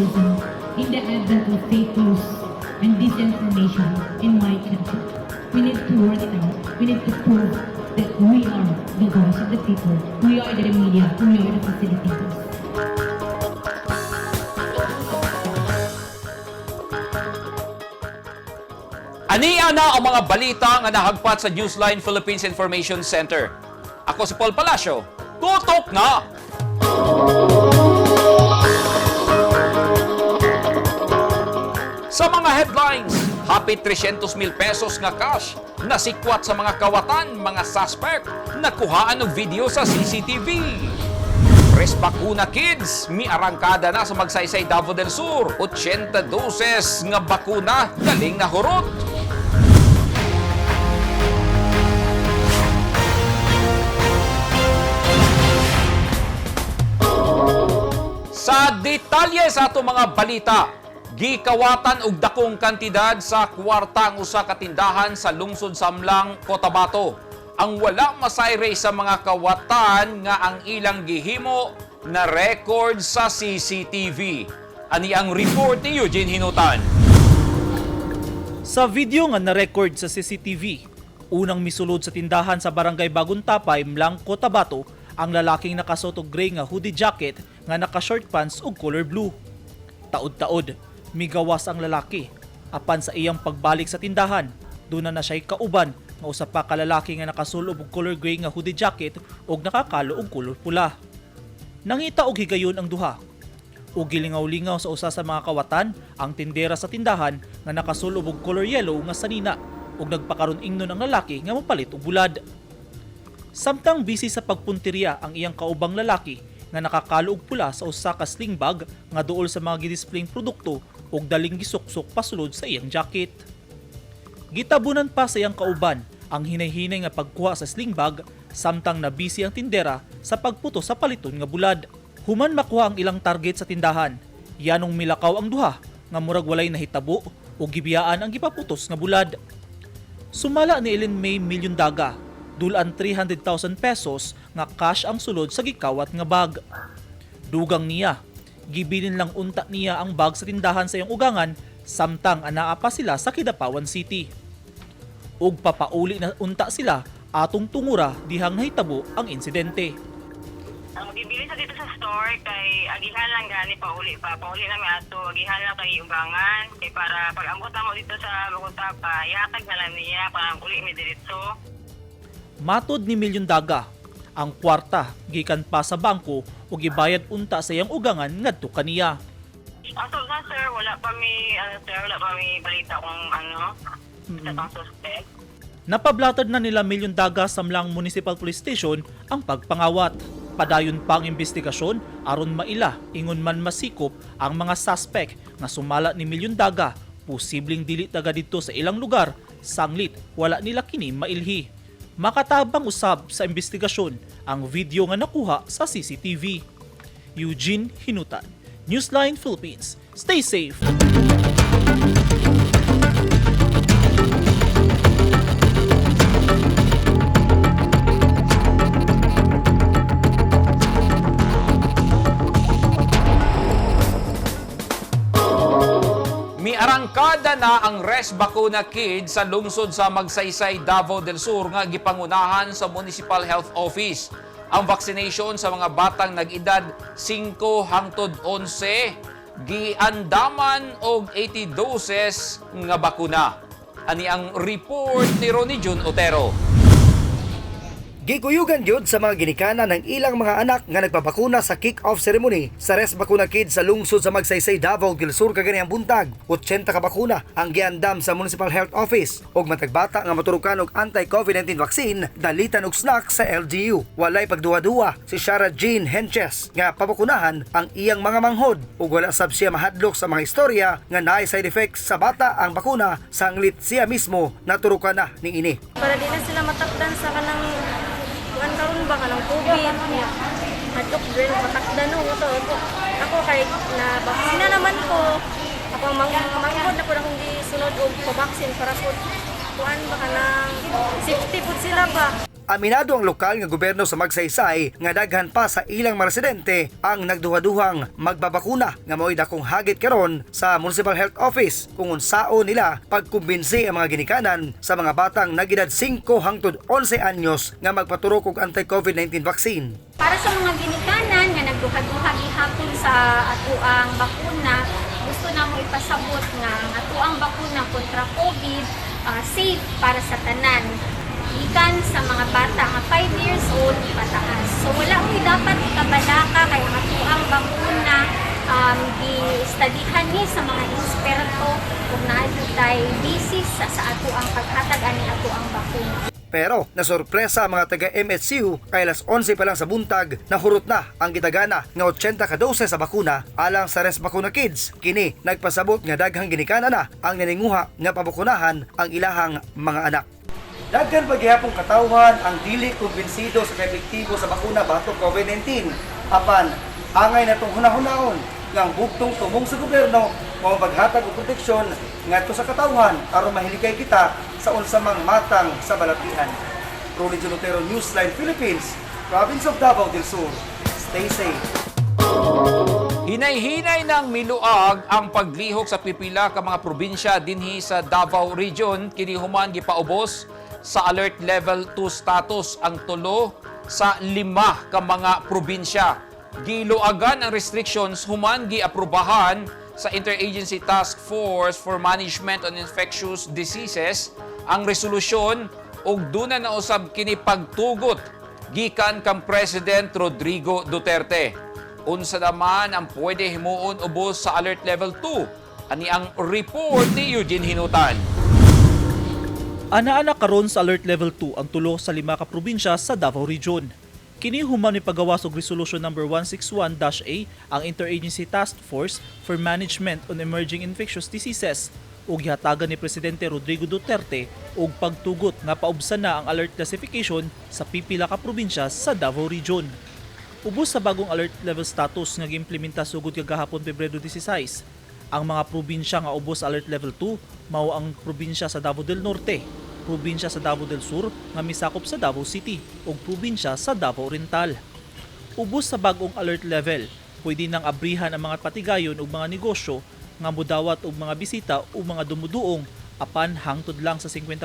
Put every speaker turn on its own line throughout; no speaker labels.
journalism in the advent of fake news and disinformation in my country. We need to work it out. We need to prove that we are the voice of the people. We are the media. We are the facilitators.
Ania na ang mga balita nga nahagpat sa Newsline Philippines Information Center. Ako si Paul Palacio. Tutok na! Sa mga headlines, hapit 300,000 pesos nga cash nasikwat sa mga kawatan, mga suspect, nakuhaan og video sa CCTV. Res Bakuna Kids, miarangkada na sa Magsaysay Davao del Sur. 80 doses nga bakuna, galing na hurot. Sa detalye sa ato mga balita, gikawatan og dakong kantidad sa kwarta ang usa ka tindahan sa lungsod Samlang, Cotabato. Ang wala masayre sa mga kawatan nga ang ilang gihimo na record sa CCTV. Ani ang report ni Eugene Hinutan.
Sa video nga na-record sa CCTV, unang misulod sa tindahan sa Barangay Bagong Tapay, Mlang, Cotabato, ang lalaking nakasuot og gray nga hoodie jacket nga naka-short pants ug color blue. Taod-taod, migawas ang lalaki. Apan sa iyang pagbalik sa tindahan, duna na siya'y kauban nga usa pa ka lalaki nga nakasulob og color gray nga hoodie jacket ug nakakalo og color pula. Nangita og higayon ang duha ug gilingaw-lingaw sa usa sa mga kawatan ang tindera sa tindahan nga nakasulob og color yellow nga sanina ug nagpakaron ingnon ang lalaki nga mopalit og bulad. Samtang busy sa pagpuntirya ang iyang kaubang lalaki nga nakakalo og pula sa usa ka sling bag nga duol sa mga gidisplayng produkto ug daling gisuksok pasulod sa iyang jacket. Gitabunan pa sa iyang kauban ang hinay-hinay nga pagkuha sa sling bag samtang nabisi ang tindera sa pagputo sa paliton nga bulad. Human makuha ang ilang target sa tindahan, yanong milakaw ang duha nga murag walay nahitabo o gibiyaan ang gipaputos nga bulad. Sumala ni Ellen May Milyon Daga, dulan 300,000 pesos nga cash ang sulod sa gikawat nga bag. Dugang niya, gibilin lang unta niya ang bag sa tindahan sa iyang ugangan samtang anaa pa sila sa Kidapawan City. Ug papauli na unta sila atong tungura dihang nahitabo ang insidente.
Ang gibili sa dito sa store kay agihan lang gani pauli pa. Pauli na mi ato, agihan lang kay ugangan kay para pag ambot na mo dito sa Bogota pa, ihatag na lang niya para uli mi diretso.
Matod ni Milyon Daga, ang kwarta gikan pa sa bangko ug gibayad unta sa iyang ugangan ngadto kaniya.
Ato na sir, wala pa mi ano sir, wala pa mi balita kung ano sa pang suspect.
Napablatter na nila Milyon Daga sa Mlang Municipal Police Station ang pagpangawat. Padayon pa ang investigasyon aron maila ingon man masikop ang mga suspect nga sumala ni Milyon Daga posibleng dili taga didto sa ilang lugar sanglit wala nila kini mailhi. Makatabang usab sa investigasyon ang video nga nakuha sa CCTV. Eugene Hinutan, Newsline Philippines. Stay safe.
Miarangkada na ang Res Bakuna Kids sa lungsod sa Magsaysay, Davao del Sur nga gipangunahan sa Municipal Health Office. Ang vaccination sa mga batang nag-edad 5 hangtod 11 giandaman og 80 doses nga bakuna. Ani ang report ni Ronnie Jun Otero.
Gikuyugan gyud sa mga ginikanan ng ilang mga anak nga nagpabakuna sa kick-off ceremony sa Res Bakuna Kids sa lungsod sa Magsaysay, Davao del Sur kaganihang buntag. 80 ka bakuna ang giandam sa Municipal Health Office ug matag bata nga maturukan og anti-COVID-19 vaccine dalitan og snack sa LGU. Walay pagduha-duha si Shara Jean Henches nga pabakunahan ang iyang mga manghod ug wala sab siya mahadlok sa mga istorya nga naay side effects sa bata ang bakuna sanglit siya mismo naturukan na niini.
Para di na sila matakdan sa kanang kuan karon ba kanang COVID niya. Hadlok girl matakdan no to. Ako kay na baksina naman ko. Ako ang manghod na pud akong gisunod og pa-vaccine para pud kuan ba kanang safety pud sila ba.
Aminado ang lokal nga gobyerno sa Magsaysay nga daghan pa sa ilang mga residente ang nagduha-duhang magbabakuna nga mao'y dakong hagit karon sa Municipal Health Office kung unsaon nila pagkumbinsi ang mga ginikanan sa mga batang nagedad 5 hangtod 11 anyos nga magpaturok og anti-COVID-19 vaccine.
Para sa mga ginikanan nga nagduha-duha gihapon sa atuang bakuna, gusto namo ipasabot nga ang atuang bakuna kontra COVID safe para sa tanan gikan sa mga bata nga 5 years old pataas. So wala mo'y dapat ikabalaka kay ang atuang bakuna gi-studyhan ni sa mga eksperto ug naa jud tay basis sa atuang paghatag ani atuang bakuna.
Pero nasorpresa ang mga taga MHCU kay alas 11 pa lang sa buntag, nahurot na ang gitagana nga 80 ka dose sa bakuna alang sa Res Bakuna Kids. Kini nagpasabot nga daghang ginikanan na ang naninguha nga pabakunahan ang ilahang mga anak. Daghan paghihapong katawhan ang dili kumbinsido sa kaepektibo sa bakuna batok COVID-19. Apan, angay natong hunahunaon nga ang bugtong tumong sa gobyerno mao paghatag og proteksyon ngadto sa katawhan aron mahilikay kita sa unsa mang matang sa balatian. Rolly Junotero, Newsline Philippines, Province of Davao del Sur. Stay safe.
Hinay-hinay ng miluag ang paglihok sa pipila ka mga probinsya dinhi sa Davao Region, kini human gipaubos sa alert level 2 status ang tulo sa lima ka mga probinsya. Giluagan ang restrictions human giaprubahan sa Interagency Task Force for Management on Infectious Diseases ang resolusyon ug duna na usab kini pagtugot gikan kang President Rodrigo Duterte. Unsa naman ang pwede himuon ubos sa alert level 2? Ani ang report ni Eugene Hinutan.
Ana-ana karon sa Alert Level 2 ang tulo sa lima ka probinsya sa Davao Region. Kini human ni pagawas og Resolution number 161-A ang Interagency Task Force for Management on Emerging Infectious Diseases ug gihatagan ni Presidente Rodrigo Duterte og pagtugot nga paubsan na ang alert classification sa pipila ka probinsya sa Davao Region. Ubos sa bagong alert level status nga giimplementa sugod kagahapon Pebrero 16. Ang mga probinsya nga ubos sa alert level 2 mao ang probinsya sa Davao del Norte, probinsya sa Davao del Sur nga misakop sa Davao City ug probinsya sa Davao Oriental. Ubos sa bagong alert level, pwede nang abrihan ang mga patigayon ug mga negosyo nga mudawat og mga bisita o mga dumuduong apan hangtod lang sa 50%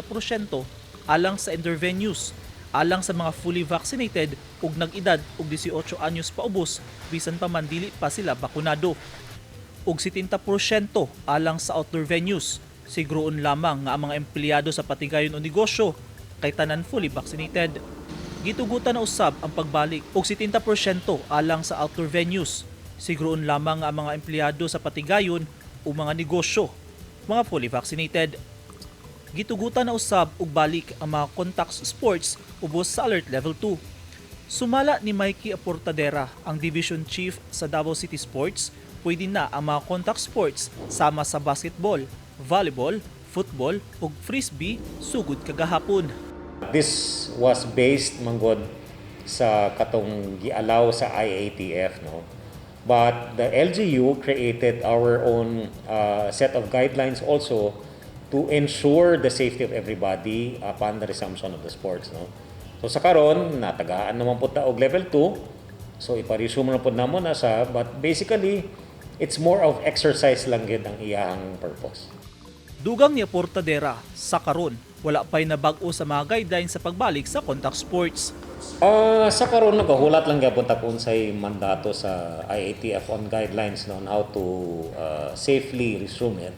alang sa indoor venues, alang sa mga fully vaccinated ug nag-edad og 18 anyos paubos bisan pa man dili pa sila bakunado, ug 70% alang sa outdoor venues. Siguroon lamang nga ang mga empleyado sa patigayon o negosyo kay tanan fully vaccinated. Gitugutan na usab ang pagbalik og 70% alang sa outdoor venues. Siguroon lamang nga ang mga empleyado sa patigayon o mga negosyo mga fully vaccinated. Gitugutan na usab og balik ang mga contact sports ubos sa alert level 2. Sumala ni Mikey Aportadera, ang division chief sa Davao City Sports, pwede na ang mga contact sports sama sa basketball, volleyball, football ug frisbee sugod kagahapon.
This was based manggod sa katong gialaw sa IATF, no, but the LGU created our own set of guidelines also to ensure the safety of everybody upon the resumption of the sports, no. So sa karon natagaan naman po ta og level 2, so ipa-resume na pod namo na sa, but basically it's more of exercise lang gyud ang iyang purpose.
Dugang ni Aportadera, sa karon wala pa'y nabag-o sa mga guidelines sa pagbalik sa contact sports.
Sa karon nagahulat lang gyapon ta kung unsay mandato sa IATF on guidelines, no, on how to safely resume it.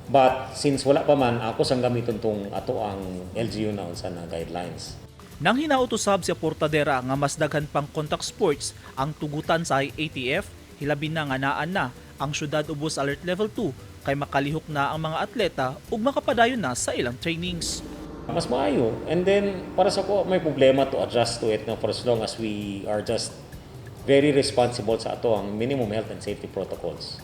But since wala pa man, ako sang gamiton tong ato ang LGU na unsa na guidelines.
Nang hinaot usab si Aportadera nga mas daghan pang contact sports ang tugutan sa IATF, hilabi na nga naan na ang syudad ubos alert level 2 kay makalihok na ang mga atleta ug makapadayon na sa ilang trainings.
Mas maayo. And then para sa ko may problema to adjust to it, no, for as long as we are just very responsible sa ato ang minimum health and safety protocols.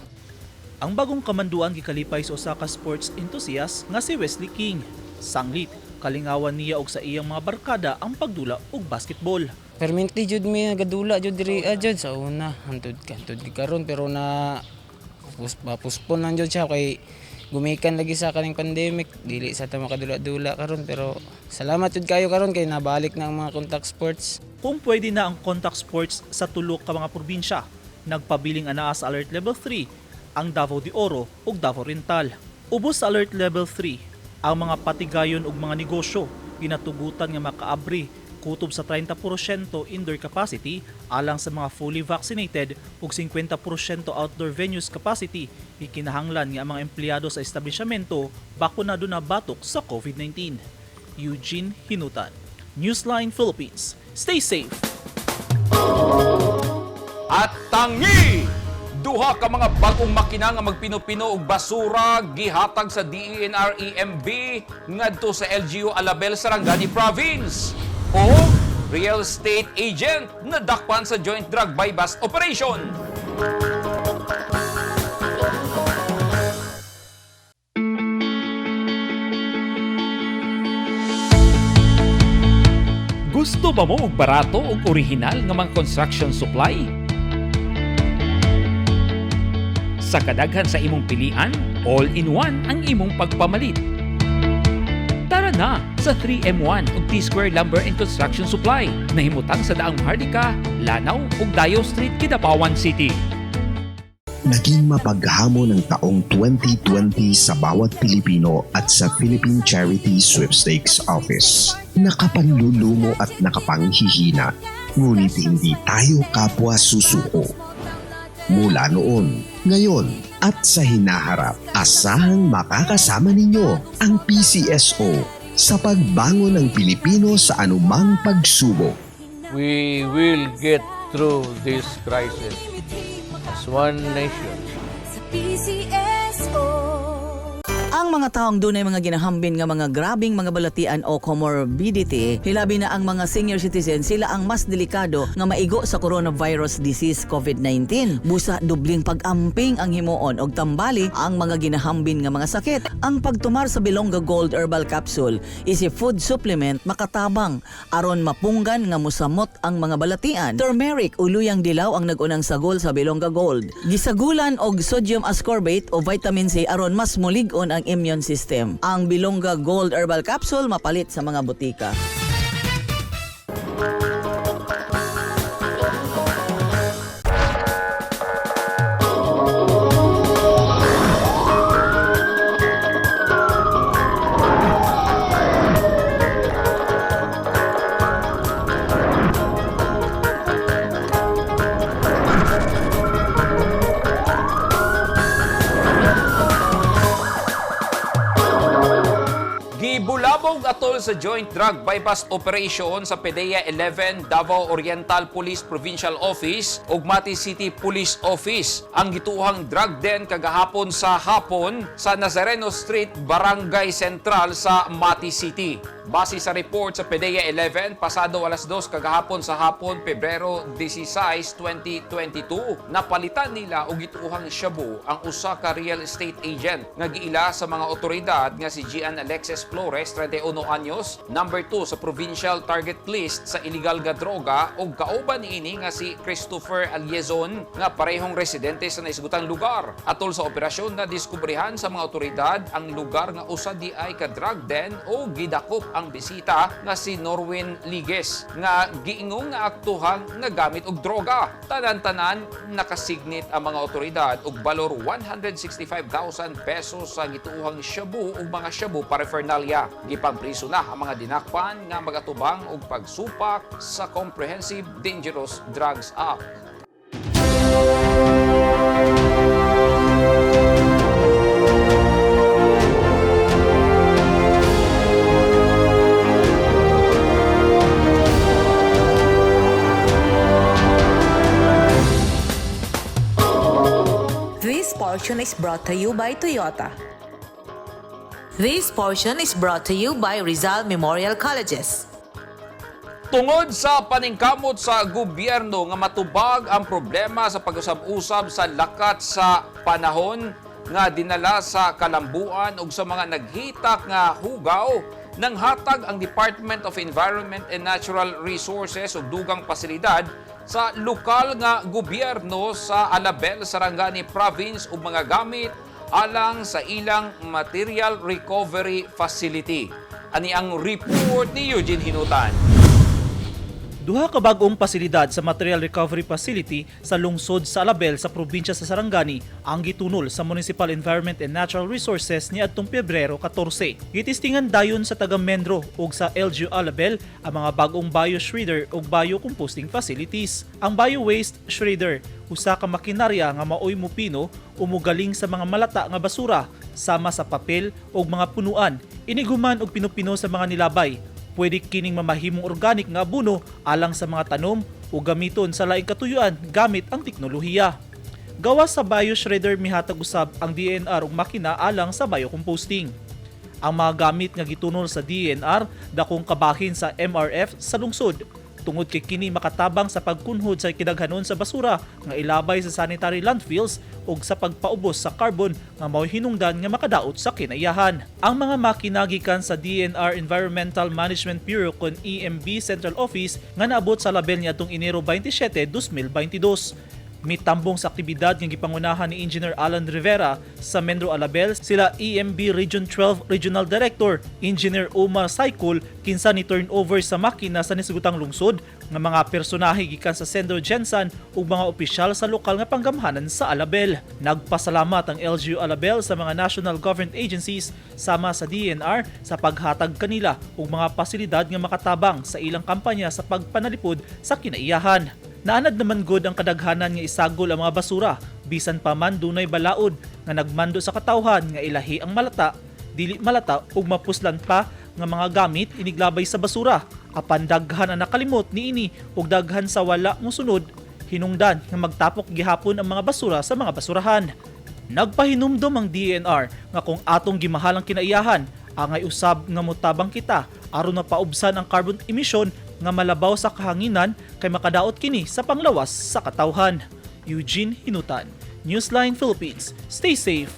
Ang bagong kamanduan gikalipay sa usa ka sports enthusiast nga si Wesley King. Sanglit, kalingawan niya og sa iyang mga barkada ang pagdula og basketball.
Perminti jud mi gadula jud diri jud sa una, hantod hantod karon, pero na pus postpone lang jud siya kay Gumikan lagi sa kaning pandemic, dili sa ta makadula-dula karon, pero salamat jud kayo karon kay nabalik na ang mga contact sports.
Kung pwede na ang contact sports sa tulo ka mga probinsya, nagpabiling anaa sa Alert Level 3 ang Davao de Oro ug Davao Oriental. Ubos sa Alert Level 3, ang mga patigayon ug mga negosyo ginatugutan nga makaabri kutob sa 30% indoor capacity alang sa mga fully vaccinated ug 50% outdoor venues capacity. Gikinahanglan nga ang mga empleyado sa establishmento bakunado na batok sa COVID-19. Eugene Hinutan, Newsline Philippines. Stay safe.
At tangi! Duha ka mga bagong makina nga magpino-pino og basura gihatag sa DENR-EMB ngadto sa LGU Alabel, Sarangani Province. O real estate agent na dakpan sa joint drug buy bust operation. Gusto ba mo og barato ug orihinal nga mga construction supply? Sa kadaghan sa imong pilian, all-in-one ang imong pagpamalit. Tara na sa 3M1 ug T-Square Lumber and Construction Supply na himutang sa Daang Maharlika, Lanao ug Dayo Street, Kidapawan City.
Naging mapaghamon ang taong 2020 sa bawat Pilipino at sa Philippine Charity Sweepstakes Office. Nakapanlulumo at nakapanghihina, ngunit hindi tayo kapwa susuko. Mula noon, ngayon at sa hinaharap, asahang makakasama ninyo ang PCSO sa pagbangon ng Pilipino sa anumang pagsubok.
We will get through this crisis as one nation.
Ang mga taong dunay mga ginahambin nga mga grabing mga balatian o comorbidity, hilabi na ang mga senior citizen, sila ang mas delikado nga maigo sa coronavirus disease COVID-19. Busa dubling pag-amping ang himuon og tambali ang mga ginahambin nga mga sakit. Ang pagtumar sa Bilongga Gold Herbal Capsule is a food supplement makatabang aron mapunggan nga musamot ang mga balatian. Turmeric o luyang dilaw ang nag-unang sagol sa Bilongga Gold. Gisagulan og sodium ascorbate o vitamin C aron mas mulig-on ang immune system. Ang Bilongga Gold Herbal Capsule mapalit sa mga botika.
Gibulabog atol sa joint drug bypass operation sa PDEA 11 Davao Oriental Police Provincial Office ug Mati City Police Office ang gituohang drug den kagahapon sa hapon sa Nazareno Street, Barangay Central sa Mati City. Base sa report sa PDEA 11, pasado alas 2 kagahapon sa hapon, Pebrero 16, 2022, napalitan nila og gituohang shabu ang usa ka real estate agent nga giila sa mga otoridad nga si Gian Alexis Flores, 31 anyos, number 2 sa provincial target list sa illegal nga droga, ug kauban niini nga si Christopher Aliezon nga parehong residente sa naisgutang lugar. Atol sa operasyon, na diskubrihan sa mga otoridad ang lugar nga usa di ay ka drug den o gidakop ang bisita nga si Norwin Ligues nga giingong nga aktuhang nagamit og droga. Tanan-tanan nakasignit ang mga otoridad og balor 165,000 pesos sa gituohang shabu ug mga shabu paraphernalia. Gipampriso na ang mga dinakpan nga magatubang og pagsupak sa Comprehensive Dangerous Drugs Act.
This portion is brought to you by Toyota. This portion is brought to you by Rizal Memorial Colleges.
Tungod sa paningkamot sa gobyerno nga matubag ang problema sa pag-usab-usab sa lakat sa panahon nga dinala sa kalambuan ug sa mga naghitak nga hugaw, nanghatag ang Department of Environment and Natural Resources og dugang pasilidad sa lokal nga gobyerno sa Alabel, Sarangani Province ug mga gamit alang sa ilang Material Recovery Facility. Ani ang report ni Eugene Hinutan.
Duha ka bag-ong pasilidad sa Material Recovery Facility sa lungsod sa Alabel sa probinsya sa Sarangani ang gitunol sa Municipal Environment and Natural Resources niadtong Pebrero 14. Gitistingan dayon sa taga Mendro ug sa LGU Alabel ang mga bag-ong bio-shredder ug bio-composting facilities. Ang bio-waste shredder, usa ka makinarya nga maoy mupino o mugaling sa mga malata nga basura sama sa papel ug mga punuan, iniguman og pinupino sa mga nilabay. Pwede kining mamahimong organic nga abono alang sa mga tanom o gamiton sa laing katuyuan gamit ang teknolohiya. Gawas sa bio-shredder, mihatag usab ang DENR og makina alang sa biocomposting. Ang mga gamit nga gitunol sa DENR, dakong kabahin sa MRF sa lungsod tungod kay kini makatabang sa pagkunhod sa kidaghanon sa basura nga ilabay sa sanitary landfills ug sa pagpaubos sa carbon nga mao'y hinungdan nga makadaot sa kinaiyahan. Ang mga makina gikan sa DENR Environmental Management Bureau kon EMB Central Office nga naabot sa Alabel niadtong Enero 27, 2022. Mitambong sa aktibidad nga gipangunahan ni Engineer Alan Rivera sa Menro Alabel sila EMB Region 12 Regional Director Engineer Omar Saikul, kinsa ni turnover sa makina sa nisugutang lungsod, nga mga personahe gikan sa Sendro GenSan ug mga opisyal sa lokal nga panggamhanan sa Alabel. Nagpasalamat ang LGU Alabel sa mga national government agencies sama sa DENR sa paghatag kanila og mga pasilidad nga makatabang sa ilang kampanya sa pagpanalipod sa kinaiyahan. Naanad naman gud ang kadaghanan nga isagol ang mga basura, bisan pa man dunay balaod nga nagmando sa katawhan nga ilahi ang malata, dili malata ug mapuslan pa nga mga gamit iniglabay sa basura. Apan daghan ang nakalimot niini ug daghan sa wala mosunod, hinungdan nga magtapok gihapon ang mga basura sa mga basurahan. Nagpahinumdom ang DENR nga kung atong gimahal ang kinaiyahan, angay usab nga motabang kita aron mapaubsan ang carbon emission nga malabaw sa kahanginan kay makadaot kini sa panglawas sa katawhan. Eugene Hinutan, Newsline Philippines. Stay safe.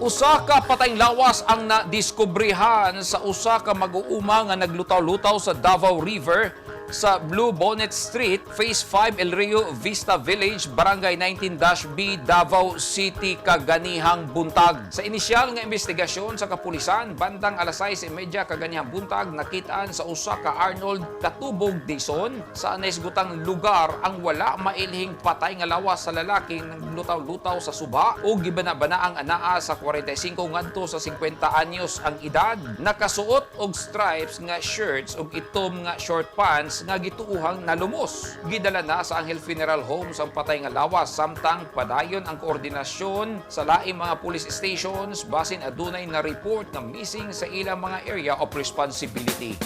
Usa ka patayng lawas ang nadiskubrehan sa usa ka mag-uuma nga naglutaw-lutaw sa Davao River sa Blue Bonnet Street, Phase 5, El Rio Vista Village, Barangay 19-B, Davao City kaganihang buntag. Sa inisyal nga investigasyon sa kapulisan, bandang alas 6:30 kaganihang buntag, nakitaan sa usa ka Arnold Katubog Dison sa naisgutang lugar ang wala mailhing patay nga lawas sa lalaking naglutaw-lutaw sa suba o gibana-bana ang anaa sa 45 ngadto sa 50 anyos ang edad. Nakasuot og stripes nga shirts ug itom nga short pants nga gituuhang nalumos. Gidala na sa Angel Funeral Home ang patay nga lawas samtang padayon ang koordinasyon sa laing mga police stations basin adunay na report nga missing sa ilang mga area of responsibility.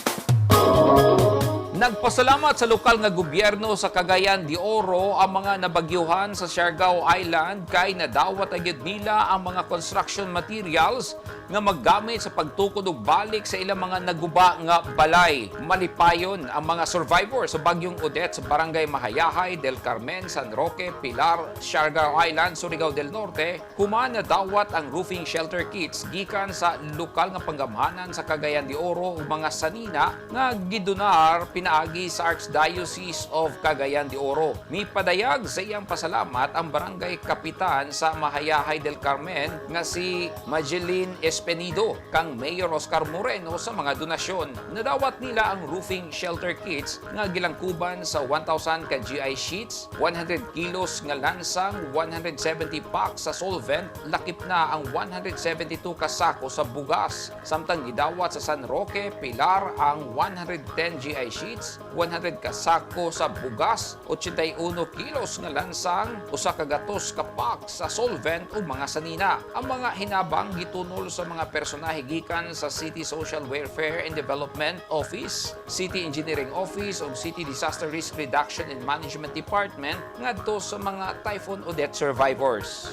Nagpasalamat sa lokal nga gobyerno sa Cagayan de Oro ang mga nabagyuhan sa Siargao Island kay nadawat agad nila ang mga construction materials nga maggamit sa pagtukod og balik sa ilang mga naguba nga balay. Malipayon ang mga survivor sa bagyong Odette sa Barangay Mahayahay, Del Carmen, San Roque, Pilar, Siargao Island, Surigao del Norte, human nadawat ang roofing shelter kits gikan sa lokal nga panggamhanan sa Cagayan de Oro ug mga sanina nga gidonar pinaagi sa Archdiocese of Cagayan de Oro. Mipadayag sa iyang pasalamat ang barangay kapitan sa Mahayahay del Carmen nga si Majeline Espenido kang Mayor Oscar Moreno sa mga donasyon. Nadawat nila ang roofing shelter kits nga gilangkuban sa 1,000 ka GI sheets, 100 kilos nga lansang, 170 packs sa solvent, lakip na ang 172 ka sako sa bugas. Samtang gidawat sa San Roque, Pilar ang 110 GI sheets, 100 ka sako sa bugas, 81 kilos nga lansang, usa ka gatos ka pack sa solvent ug mga sanina. Ang mga hinabang gitunol sa mga personahe gikan sa City Social Welfare and Development Office, City Engineering Office ug City Disaster Risk Reduction and Management Department ngadto sa mga Typhoon Odette survivors.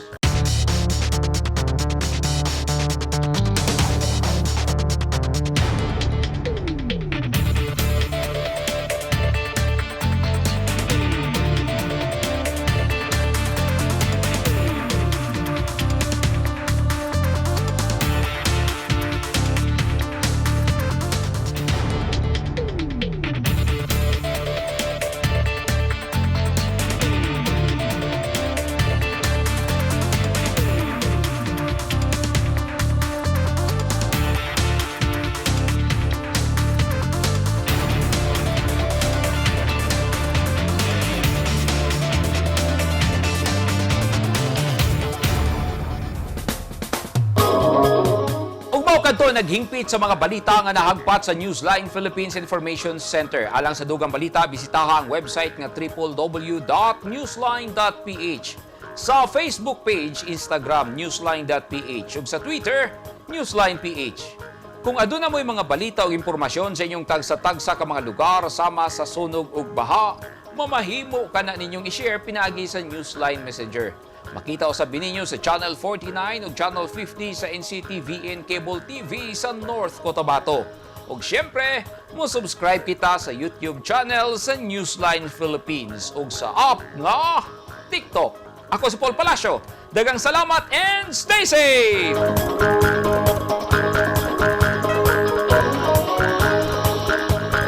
Kayo naghingpit sa mga balita nga nahagpat sa Newsline Philippines Information Center. Alang sa dugang balita, bisitaha ang website nga www.newsline.ph. Sa Facebook page, Instagram, newsline.ph, ug sa Twitter, newsline.ph. Kung aduna mo'y mga balita o impormasyon sa inyong tagsa-tagsa ka mga lugar sama sa sunog ug baha, mamahimo ka na ninyong i-share pinaagi sa Newsline Messenger. Makita usab ninyo sa Channel 49 ug Channel 50 sa NCTVN Cable TV sa North Cotabato. Ug syempre, mo subscribe kita sa YouTube channel sa Newsline Philippines ug sa app nga TikTok. Ako si Paul Palacio. Daghang salamat and stay safe!